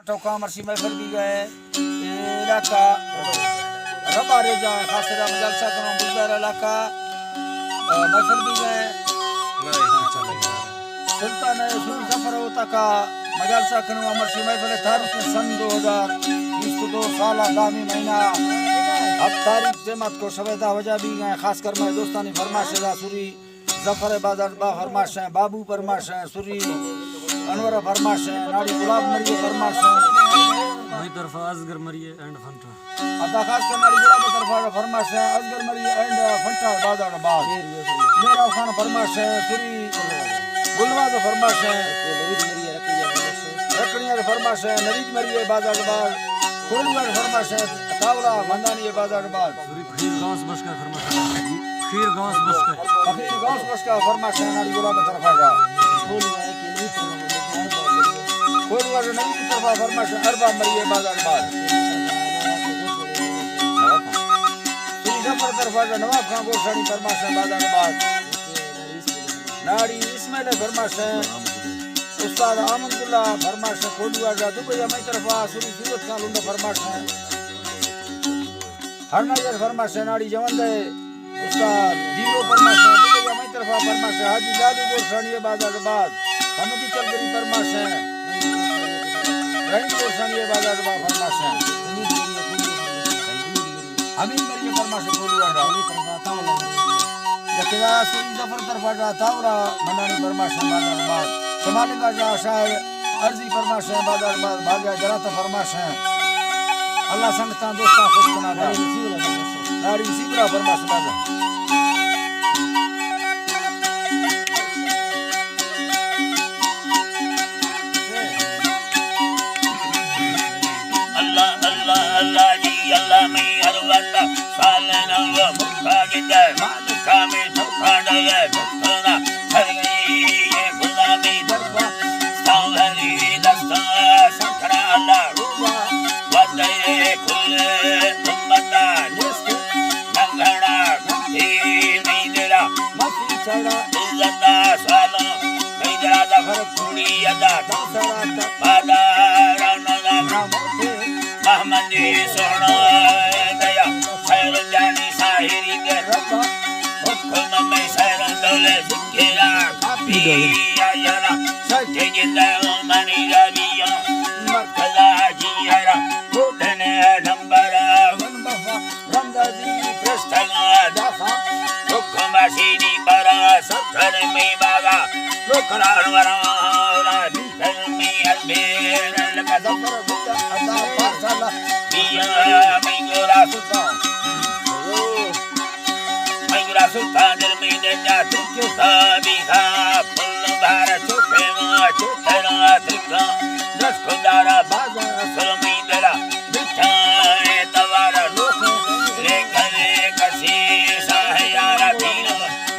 ٹوکاں مرشی محفل بیگا اے۔ اے علاقہ ربا ریجا اے، خاص طرح مجالسہ کنوں بزدار علاقہ، آ، محفل بیگا اے۔ سلطان اے سوری ظفر ہوتا کا مجالسہ کنوں مرشی محفل تاریخ سن دو ہزار بیست و دو سالہ دامی مہینہ ہفت تاریخ دیمات کو شبے دہ بجا بیگا اے۔ خاص کر مئے دوستانی فرمائش دا سوری ظفر بازار با فرمائش ایں، بابو فرمائش ایں، سری انور فرمائش ایں، ناڑی گلاب مری فرمائش ایں۔ مئی طرف اصغر مری اینڈ فنٹا۔ ادا خاص کر ناڑی گلاب طرف فرمائش ایں، اصغر مری اینڈ فنٹا بازار با۔ میرا خان فرمائش ایں، سری گلواز فرمائش ایں۔ رکھڑیاں فرمائش ایں، نوید مری بازار با۔ کولواڑ فرمائش ایں، تاولا مندانی بازار با۔ فقیر غوث بخش کا فرمائش ہے۔ فقیر غوث بخش کا۔ فقیر غوث بخش کا فرمائش ہے، ناڑی گلاب طرفا جا۔ کولواڑ نبی کی طرفا فرمائش ہے، ارباب مری بازار با۔ سری ظفر طرفا جا، نواب خان گوسانی فرمائش ہے، بازار با۔ ناڑی اسماعیل فرمائش ہے۔ استاد احمد اللہ فرمائش ہے، کولواڑ جا۔ دبئی مئی طرفا سری سورت خان لنڈا فرمائش ہے۔ ہر نظر فرمائش ہے، ناڑی جوند ہے۔ استاد دیو فرمائش ہے، دبئی مئی طرفا فرمائش ہے۔ حاجی لالو گورسانی بازار باز۔ حمدی چلگری فرمائش ہے۔ رحیم گورسانی بازار باز فرمائش ہے۔ حمید مری فرمائش ہے، کولواڑ جا۔ یکے دا سری ظفر طرفا جا، تاورا منانی فرمائش ہے، بازار باز۔ شمالی باجا شاعر ارزی فرمائش ہے، بازار باز۔ بازار جراتا فرمائش ہے۔ اللہ سنگتاں دوستاں خوش کنا دا۔ ناڑی اسی برا فرمائش بازار۔ اللہ، اللہ، اللہ جی، اللہ میں ہر وقت سال نو مکا گندے، مالکا میں تو کھانڈے، مکنا ہر گئی، یہ غلامی دربا، ساوری دستا، سکھرا اللہ روبا، ودے کل امتا نست، ننگڑا گھنٹی میں دلا، مسی چڑا، عزتا سالوں، میں دلا دفر کوڑی ادا، داسرا تپادا، رانا دا نامو محمدی سونا دیا، خیر جانی ساحری کے ربا، حکم میں سیر دولے ذکرا، کافی آیرا، سچ جندہ منی ربیا، مرتضی جیرا، گوٹنے نمبر ون بفا، رندا دی پرشتگا دافا، حکم سینی برا، سکر میں باغا، لوکران ورا،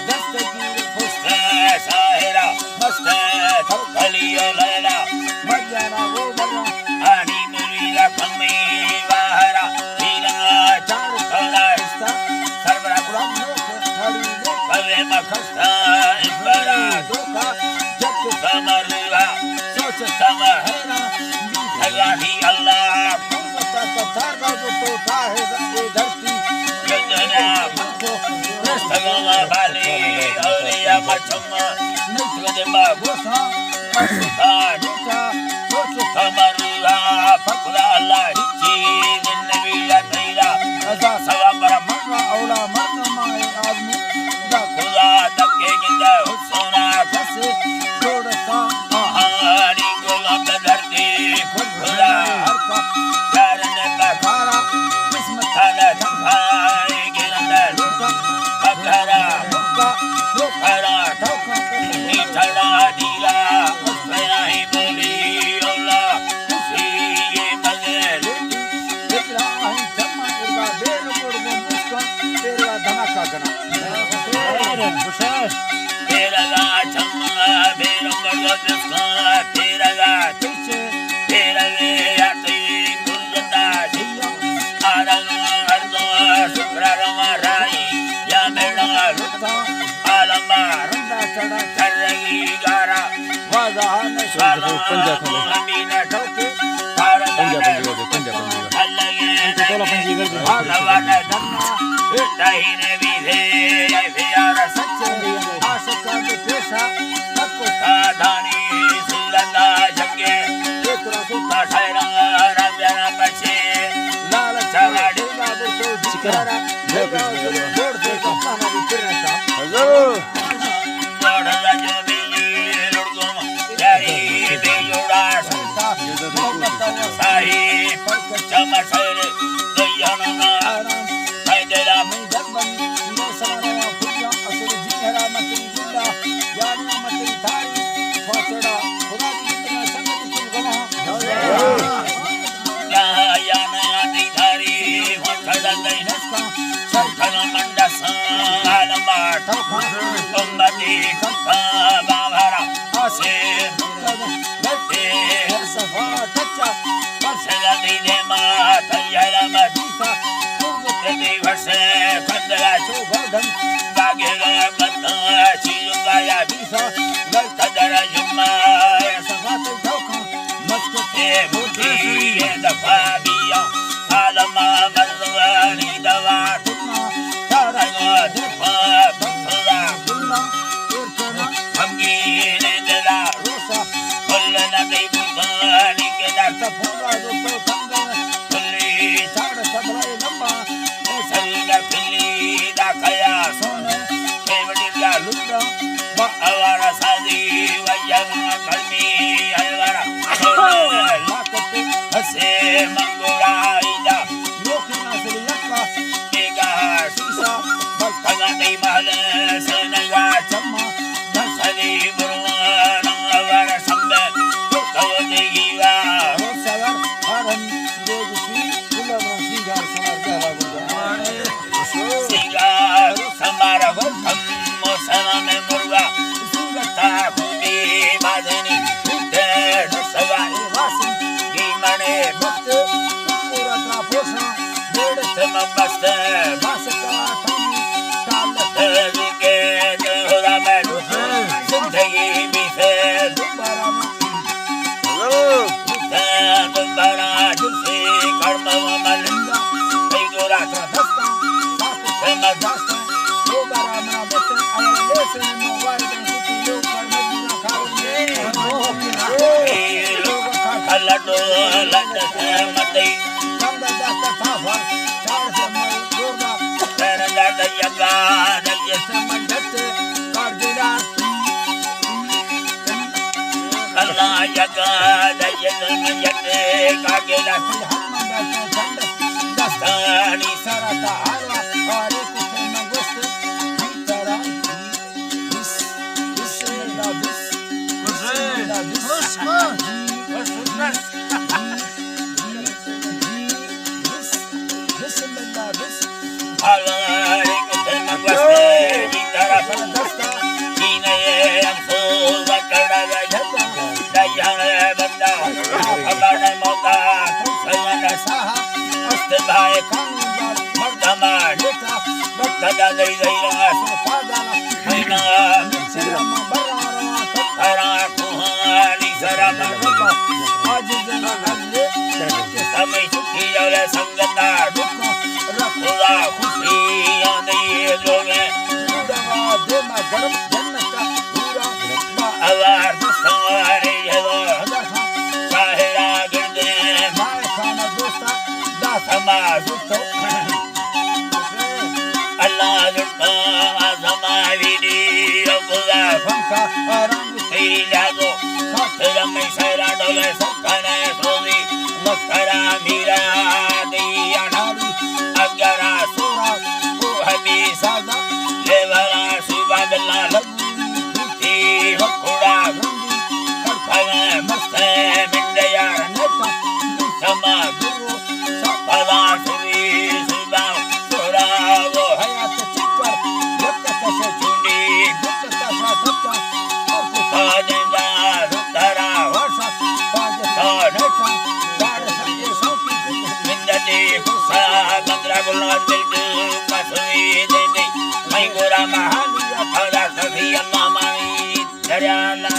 دستگیر پشت ساحرہ، مست ہے تو کلی و لیلا، مجانا وہ برا، آنی مریدا کمی واہرا، پیلا چار تھوڑا حصہ، سربرا غلام نوک، نڑی نوک، پوے مکھستا، امبرا دوکا، جت سمرا، سوچ سمہرا، بیتگانی اللہ، قربتا تتار راجو تو تاہر اے دھرتی، گندنا، رستگاں بالی، اولیاء مچم، نشود ما گوشاں، اشکا نیتا، سوچ سمرا، فقر اللہ، ہچی زندگی یا تیرا، ازا سوا پر مرنا، اولا مرنا مائے آدمی، دا خدا دکے گندا، حسنا کسے، جوڑتا، آہانی گلاب دھرتی، خود خدا ہر کا، یار نے پکارا، قسمت تھا دھمکائے۔ سچے عاشقاں دے پیشا نکو۔ دانی صورت جگے، اے ترا سلطان شاعراں را پیارا پچے۔ لال چارا ڈیگا برتو جکارا، ڈیگا برتو جوڑ دے کا پانا بھی پھرنا تھا۔ حضور۔ جوڑ دا جو بھی لڑکوں، یاری بھی جوڑا سلطان۔ محبت ساہی، چمسر، دیانا۔